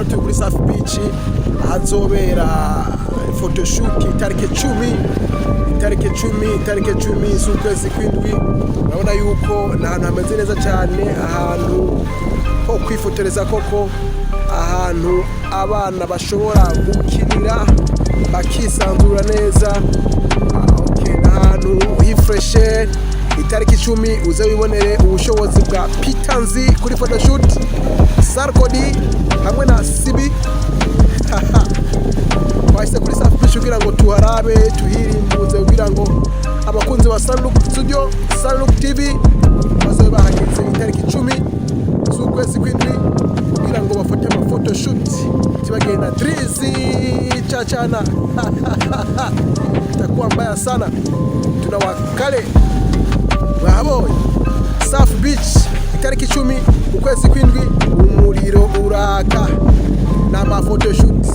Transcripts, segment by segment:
Hano turi kuri Safi Beach, ahazobera photoshoot itariki 10, itariki 10, itariki 10 z'ukwezi kw'indwi. Urabona yuko ni ahantu hameze neza cyane, ahantu ho kwifotoreza koko, ahantu abana bashobora gukinira bakisanzura neza. Okay, ni ahantu hifreshe. Itariki 10 uze wibonere ubushobozi bwa Peter Nzi kuri photoshoot, Sarkodie hamwe na Sibi. Twahise kuri Safi Beach kugira ngo tuharabe, tuhirimbuze, kugira ngo abakunzi ba Sunlook Studio, Sunlook TV bazobe bahageze itariki 10 z'ukwezi kw'indwi kugira ngo bafate ama photoshoot, tibagenda trizi chachana, itakuwa mbaya sana. Tunawakale mwahabonye Safi Beach itariki 10 ukwezi kw'indwi, umuriro uraka n'ama photoshoot.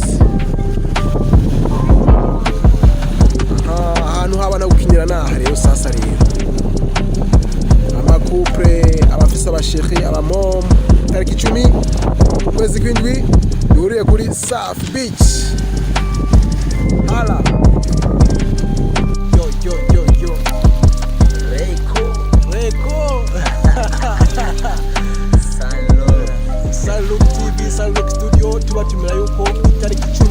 Ahantu haba no gukinira naha rero. Sasa rero ama couple, abafise aba chéri, abamomu, tariki 10 ukwezi kw'indwi duhuriye kuri Safi Beach. Hala yo yo yo yo. Reko. Reko. Salo. Saluk TV, Saluk Studio, tubatumira yuko itariki 10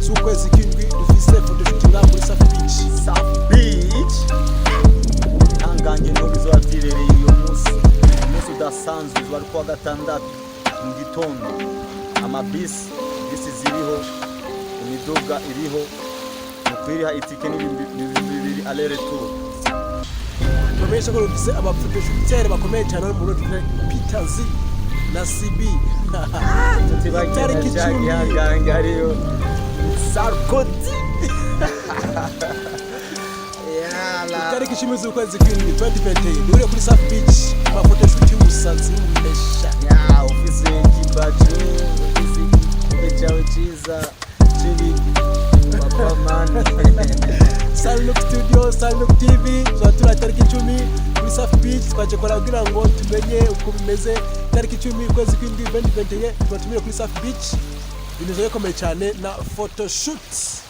z'ukwezi kw'indwi dufise photoshoot ngaha muri Safi Beach. Safi Beach. Hangange niho bizoba vyibereye uyu munsi. Umunsi udasanzwe uzoba ari kuwa gatandatu mu gitondo. Amabisi, bisi ziriho, imiduga iriho, mu kwiriha itike n'2000 aller-retour. Tubamenyesha ko dufise aba photoshooter bakomeye cyane mu Burundi, Peter Z na CB. Tutibagiye Itariki na ca 10. gihangange hariyo Sarkodie. Yala. Itariki 10 z'ukwezi kw'indwi 2020 duhuriye kuri Safi Beach, ama photoshoot y'ubusazi y'ubumesha. Ya, ufise ikibajo, ufise igikombe cyawe ciza c'ibiki papa man. Sunlook Studio, Sunlook TV, tuba turi itariki 10 kuri Safi Beach. Twaje kora kugira ngo tumenye uko bimeze. Itariki 10 ukwezi kw'indwi 2021 tubatumire kuri Safi Beach, ibintu bikomeye cyane na photoshoot.